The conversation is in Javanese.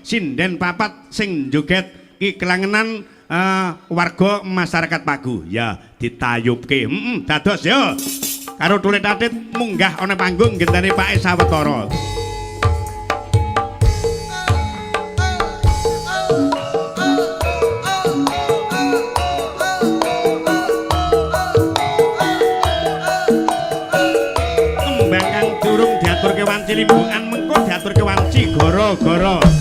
Sinden papat sing joget ki kelangenan warga masyarakat Pagu. Ya, ditayubke. Heeh, dados ya. Karo tulit tatit munggah ana panggung genteni Pak Sawetara. Kembang kang durung diaturke wanci limbukan mengko diaturke wanci gara-gara.